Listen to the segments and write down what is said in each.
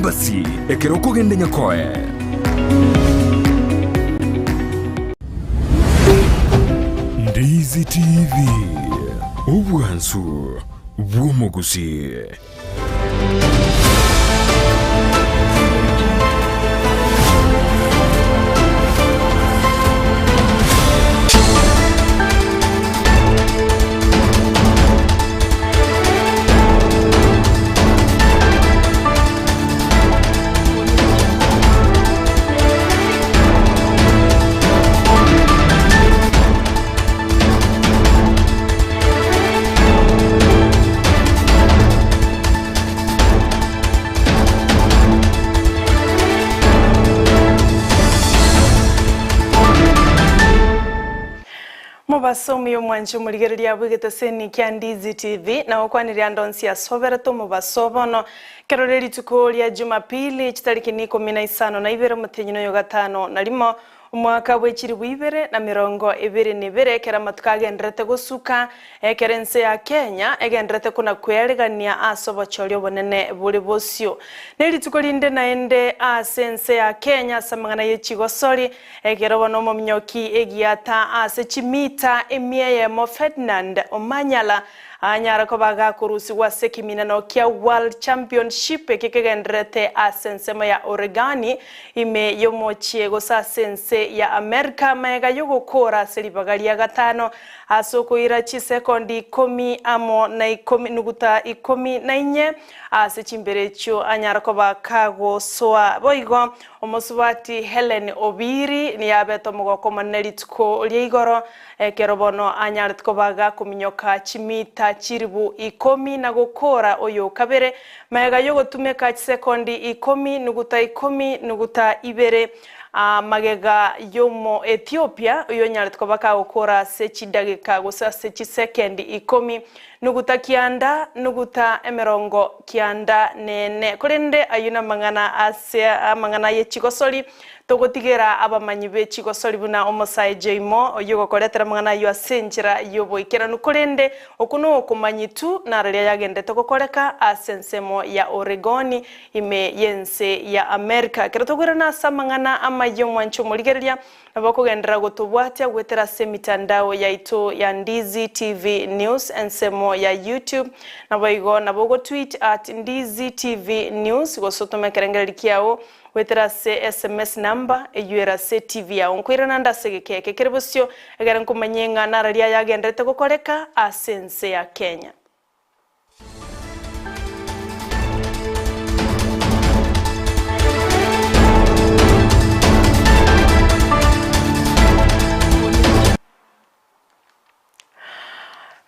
Embassy ekero okogenda Nyakoe. Ndizi TV, obwansu bw'omogusii. Mobaso omuya omwanche omorigereria bw'egeteseni kia Ndizi TV, na gokwanirie ande onsi ase oberete omobaso bono. Ekero rie rituko ria Jumapili, chitariki ni ikomi na isano na ibere omotienyi noyo gatano na rimo, Omwaka bwe chilifu ibere na merongo ebere na ebere, ekero amatuko agendererete gosuka, ekero ense ya Kenya egendererete kona-kwearegania ase obochori obonene bore bosio. Ne rituko rinde naende ase ense ya Kenya ase amang'ana ye chigosori, ekero bono omominyoki egiata ase chimita emia eyemo Ferdinand Omanyala Anyare koba gakorusigwa ase ekeminano kia World Championship eke kegendererete ase ensemo ya Oregani ime y'omochie gose ase ense ya Amerika magega y'ogokoora ase ribaga ria gatano ase okoira chisekondi ikomi amo na ikomi nuguta ikomi na inye ase chimbero echio anyare koba kagosoa. Boigo omosubati Hellen Obiri niyabete omogoko omonene rituko ria igoro Ekero bono anyarete koba gakominyoka chimita chilifu ikomi na gokoora oyo o kabere, magega y'ogotumeka chisekondi ikomi nuguta ikomi nuguta ibere, magega y'omo Ethiopia oyonyarete koba kagokoora ase chidageka gose ase chisekendi ikomi nuguta kianda nuguta emerongo kianda nene. Korende ayio namang'ana ase amang'ana ye chigosori Togotigera abamanyi be chigosori buna omosae Jeimo, oyio ogokoretera amang'ana ayio ase enchera y'oboikeranu, korende okwo nokomanyitu nararia yagenderete gokoreka ase ensemo ya Oregoni ime y'ense ya Amerika. Ekero tokoirana ase amang'ana amayia omwanche omorigereria, nabo okogenderera gotobwatia goetera ase emitandao yaito ya Ndizi TV News ensemo ya YouTube, naboigo nabo ogotweet at Ndizi TV News gose otome ekerengererio kiao Goetera ase sms number eyio ere ase TV yao. Nkoirana nde ase egeka eke kere bosio, egere nkomanyie ng'a narari aya agenderete gokoreka ase ense ya Kenya.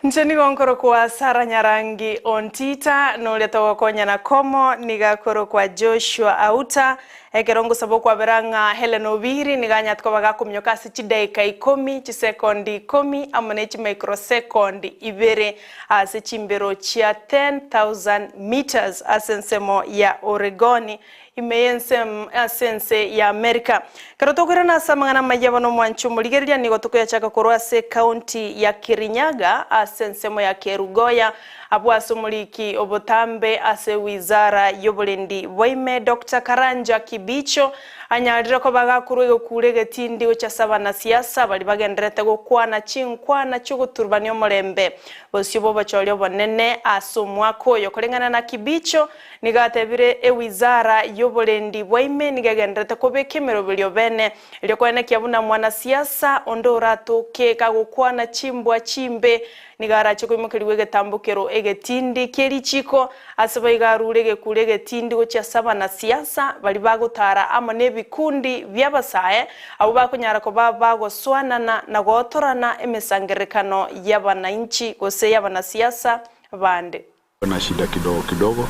Inche nigo nkorokwa Sarah Nyarangi Ontita, na oria togokonyana komo nigo akorokwa Joshua Auta. Ekero ngosaba okwabera ng'a Hellen Obiri nigo anyate koba gakominyoka ase chidaeka ikomi, chisekondi ikomi amo ne chimicrosekondi ibere ase chimbero chia 10,000 metres ase ensemo ya Oregoni ime y'ensemo ase ense ya Amerika. Ekero tokoirana ase amang'ana amayia bono omwanche omorigereria nigo tokoyachaka korwa ase ekaunti ya Kirinyaga ase ensemo ya Kerugoya abwo ase omoriki obotambe ase wizara y'oborendi bwaime Doctor Karanja Kibicho anyarire koba gakorwa egekuro egetindi gochia ase abanasiasa baria bagendererete gokwana chinkwana chiogoturubania omorembe bosio bw'obochori obonene ase omwaka oyo koreng'ana na Kibicho Nigo atebire, Ewizara y'oborendi bwaime nigo egendererete kobeka emeroberio bene, erio koenekia buna mwanasiasa onde oratoke kagokwana chimbwa chimbe nigo arache koimokerigwa egetambokero egetindi kie richiiko, ase boigo arure egekuro egetindi gochia ase abanasiasa baria bagotara amo nebikundi bi'abasae abwo bakonyara koba bagosoanana na gootorana emesangererekano y'abanainchi gose y'abanasiasa bande. Na shida kidogo kidogo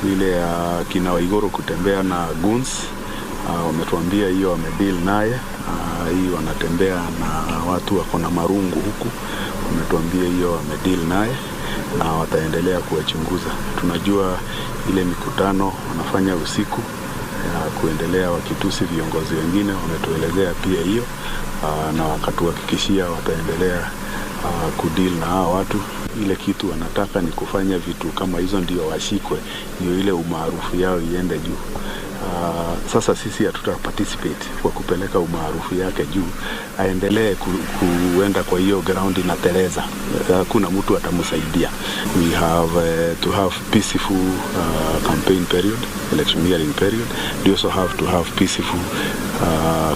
ile ya kina Waiguru kutembea na goons wametuambia hiyo wamedeal naye. Hii wanatembea na watu wako na marungu huku, wametuambia hiyo wamedeal naye na wataendelea kuwachunguza. Tunajua ile mikutano wanafanya usiku ya kuendelea wakitusi viongozi wengine, wametuelezea pia hiyo na wakatuhakikishia wataendelea kudeal na hawa watu. Ile kitu wanataka ni kufanya vitu kama hizo ndio washikwe, ndio ile umaarufu yao iende juu. Sasa sisi hatuta participate kwa kupeleka umaarufu yake juu, aendelee kuenda kwa hiyo ground inateleza, hakuna mtu atamsaidia. We have to have peaceful campaign period, electioneering period. We also have to have peaceful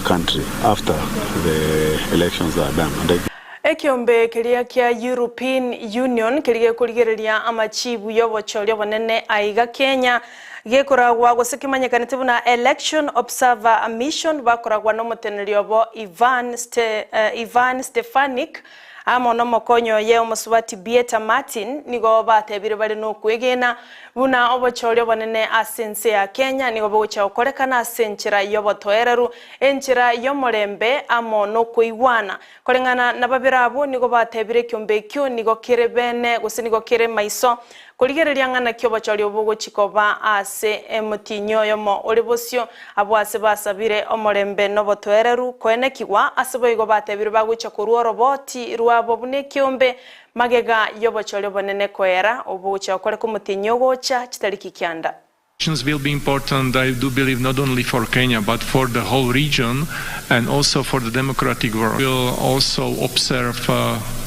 country after the elections are done. And I Ekeombe keria kia European Union keria gekorigereria amachibu y'obochori obonene aiga Kenya gekoragwa gose kemanyekanete buna Election Observer Mission bakoragwa nomoteneneri obo Ivan Ste, Ivan Stefanik amo nomokonyi oye omosubati Beata Martin nigo batebire bare nokwegena buna obochori obonene ase ense ya Kenya nigo bogochia gokorekana ase enchera y'obotoereru, enchera y'omorembe amo nokoigwana. Koreng'ana nababere abwo nigo batebire ekiombe ekio nigo kere bene gose nigo kere maiso korigereria ng'a naki obochori obo bogochia koba ase emotienyi oyomo ore bosio. Abwo ase basabire omorembe nobotoereru koenekigwa, ase boigo batebire bagochia korua oroboti rwabo buna ekiombe magega y'obochori obonene koera, obo bogochia gokoreka omotienyi ogocha chitariki kianda. Elections will be important, I do believe, not only for Kenya, but for the whole region and also for the democratic world. We'll also observe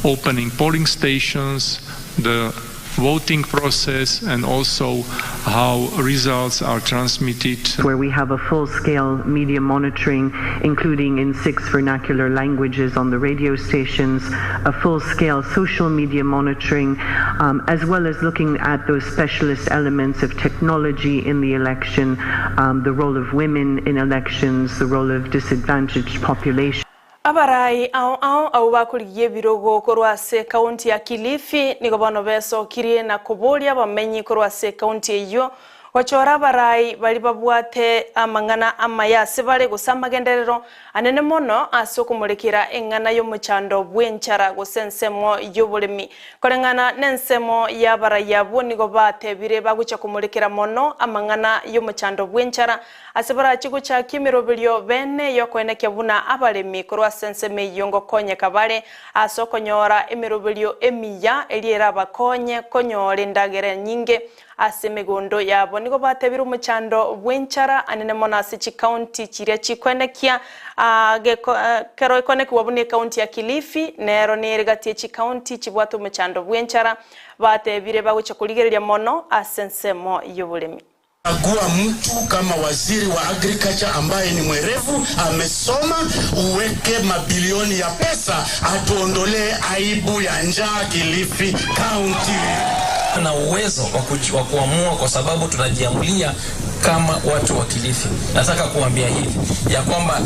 opening polling stations, the voting process, and also how results are transmitted. Where we have a full-scale media monitoring, including in 6 vernacular languages on the radio stations, a full-scale social media monitoring, as well as looking at those specialist elements of technology in the election, the role of women in elections, the role of disadvantaged populations. Abarai ao ao abwo bakorigia ebirogo korwa ase ekaunti ya Kilifi nigo bono besokirie na koboria abamenyi korwa ase ekaunti eyio gochora abarai baria babwate amang'ana amaya ase bare gose amagenderero anene mono ase okomorekera eng'ana y'omochando bw'enchara gose ensemo y'oboremi. Koreng'ana nensemo y'abarai abwo nigo batebire bagochia komorekera mono amang'ana y'omochando bw'enchara Ase barachie gochakia emeroberio bene y'okoenekia buna abaremi korwa ase ensemo eyio ngokonyeka bare ase okonyora emeroberio emiya eria erabakonye konyora endagera enyinge ase emegondo yabo. Nigo batebire omochando bw'enchara anene mono ase chikaunti chiria chikoenekia kero ekoenekigwa buna ekaunti ya Kilifi nero nere gati ye chikaunti chibwate omochando bw'enchara batebire bagochia korigereria mono ase ensemo y'oboremi. Chagua mtu kama waziri wa agriculture ambaye ni mwerevu, amesoma, uweke mabilioni ya pesa atuondolee aibu ya njaa Kilifi County. Na uwezo wa kuamua kwa sababu tunajiamulia kama watu wa Kilifi. Nataka kuambia hivi ya kwamba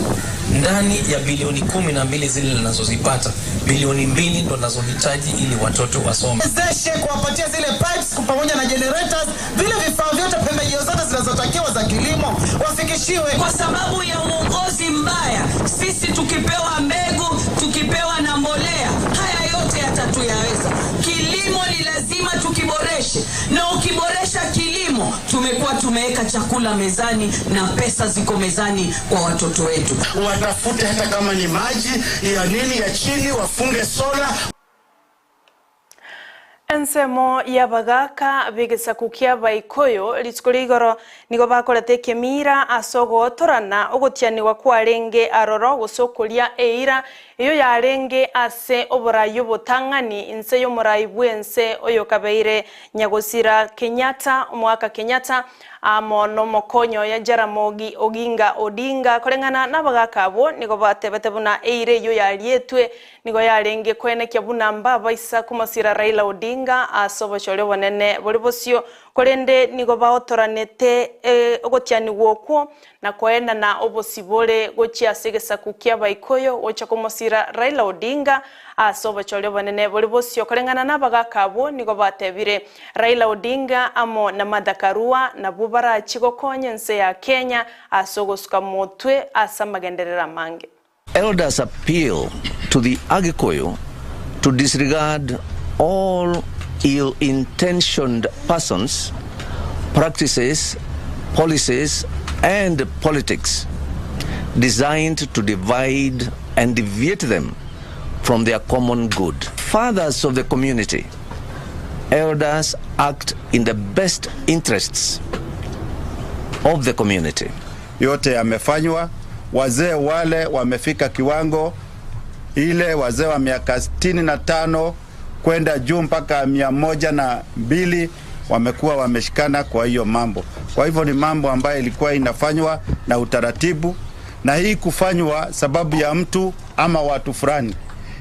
ndani ya bilioni 12 zile ninazozipata, bilioni 2 ndo nazohitaji ili watoto wasome. Wezeshe kuwapatia zile pipes pamoja na generators, vile vifaa vyote, pembejeo zote zinazotakiwa za kilimo wafikishiwe. Kwa sababu ya uongozi mbaya, sisi tukipewa mbegu, tukipewa na mbolea, haya yote yatatuyaweza. Kilimo ni lazima tukiboreshe, na ukiboresha kilimo tumekuwa tumeweka chakula mezani na pesa ziko mezani kwa watoto wetu. Watafute hata kama ni maji ya nini ya chini, wafunge sola. Ensemo y'abagaaka b'egesaku ki'Abaikoyo rituko ria igoro nigo bakorete ekemira ase ogotorana ogotianigwa kwarenge aroro gose okoria eira eyio yarenge ase oborai obotang'ani inse y'omorai bw'ense oyokabeire Nyagosira Kenyatta omwaka Kenyatta amo nomokonyi oye Jaramogi Oginga Odinga koreng'ana nabagaaka abwo nigo batebete buna eira eyio yarietwe nigo yarenge koenekia buna mbabaisa komosira Raila Odinga ase obochori obonene bore bosio korende nigo baotoranete ogotianigwa okwo na koenana obosibore gochia ase egesaku ki'Abaikoyo gocha komosira Raila Odinga ase obochori obonene bore bosio koreng'ana nabagaaka abwo nigo batebire Raila Odinga amo na Martha Karua nabwo barachie gokonya ense ya Kenya ase ogosuka motwe ase amagenderero amange. Elders appeal to the Agikuyu to disregard all ill-intentioned persons, practices, policies and politics designed to divide and deviate them from their common good. Fathers of the community, elders act in the best interests of the community. Yote yamefanywa. Wazee wale wamefika kiwango ile, wazee wa miaka 65 kwenda juu mpaka 102 wamekuwa wameshikana kwa hiyo mambo. Kwa hivyo ni mambo ambayo ilikuwa inafanywa na utaratibu, na hii kufanywa sababu ya mtu ama watu fulani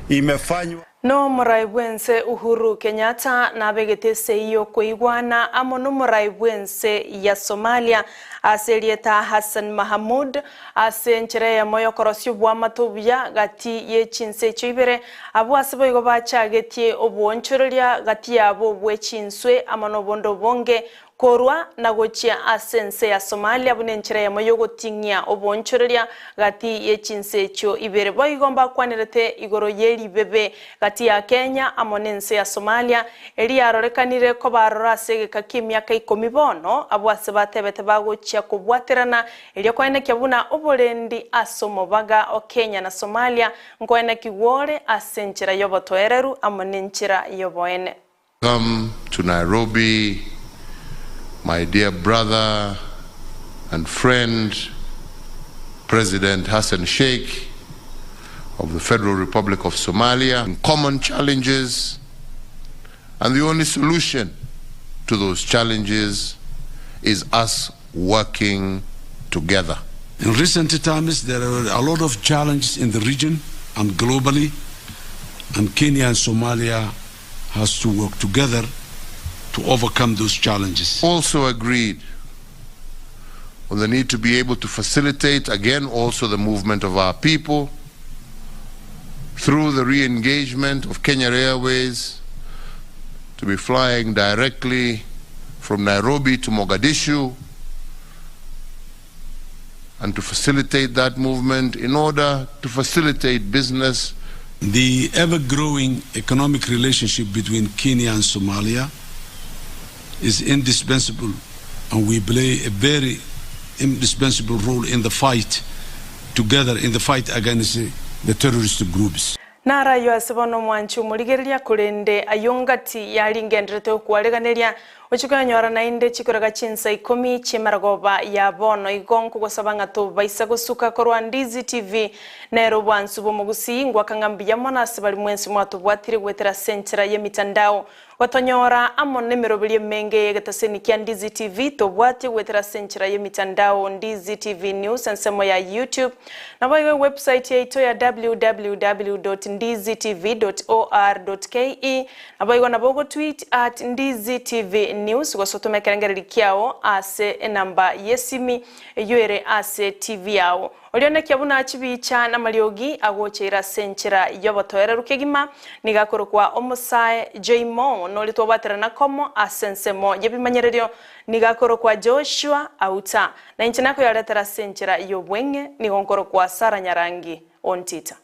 imefanywa No morai bwense Uhuru Kenyatta nabegete esei yokoigwana amo nomorai bwense ya Somalia ase erieta Hassan Mahamud ase enchera eyemo yokorosia obwamato obuya gati ye chinse echio ibere abwo ase boigo bachagetie obwoonchoreria gati yabo bwe chinswe amo nobonde obonge Korwa na gochia ase ense ya Somalia buna enchera eyemo y'ogoting'ia oboonchoreria gati ye chinse echio ibere. Boigo mbakwanerete igoro ye ribebe gati ya Kenya amo nense ya Somalia, eri yarorekanire koba aroro ase egeka ki'emiaka ikomi bono, abwo ase batebete bagochia kobwaterana erio koenekia buna oborendi ase omobaga o Kenya na Somalia nkoenekigwa ore ase enchera y'obotoereru amo nenchera y'oboene. Come to Nairobi my dear brother and friend President Hassan Sheikh of the Federal Republic of Somalia. Common challenges and the only solution to those challenges is us working together. In recent times, there are a lot of challenges in the region and globally, and Kenya and Somalia has to work together to overcome those challenges. Also agreed on the need to be able to facilitate again also the movement of our people through the re-engagement of Kenya Airways to be flying directly from Nairobi to Mogadishu and to facilitate that movement in order to facilitate business. The ever-growing economic relationship between Kenya and Somalia is indispensable, and we play a very indispensable role in the fight together in the fight against the terrorist groups. Naro ayio ase bono omwanchi omorigereria, korende ayio ngati yaringenderete gokoareganeria, ochie koyanyora naende chikorega chinsa ikomi chi'emaragoba ya bono. Igo nkogosaba ng'a tobaisa gosuka korwa Ndizi TV, nere obwansu bw'omogusii, ngwaka ng'a mbuya mono ase baria mwensi mwatobwatire goetera ase enchera y'emitandao. Gotonyora amo nemeroberio emenge y'egetaseni kia Ndizi TV tobwatie goetera ase enchera y'emitandao Ndizi TV News ensemo ya YouTube naboigo ewebsite yaito ya www.ndizitv.or.ke naboigo nabo ogotweet at Ndizi TV News gose otome ekerengererio kiao ase enamba y'esimi eyio ere ase TV yao. Orionekia buna chibicha namariogi agocheire ase enchera y'obotoereru kegima, nigo akorokwa Omosae Joimo, noria twabwaterana komo ase ensemo y'ebimanyererio, nigo akorokwa Joshua Auta, na inche nakoyaretera ase enchera y'obweng'e, nigo nkorokwa Sarah Nyarangi Ontita.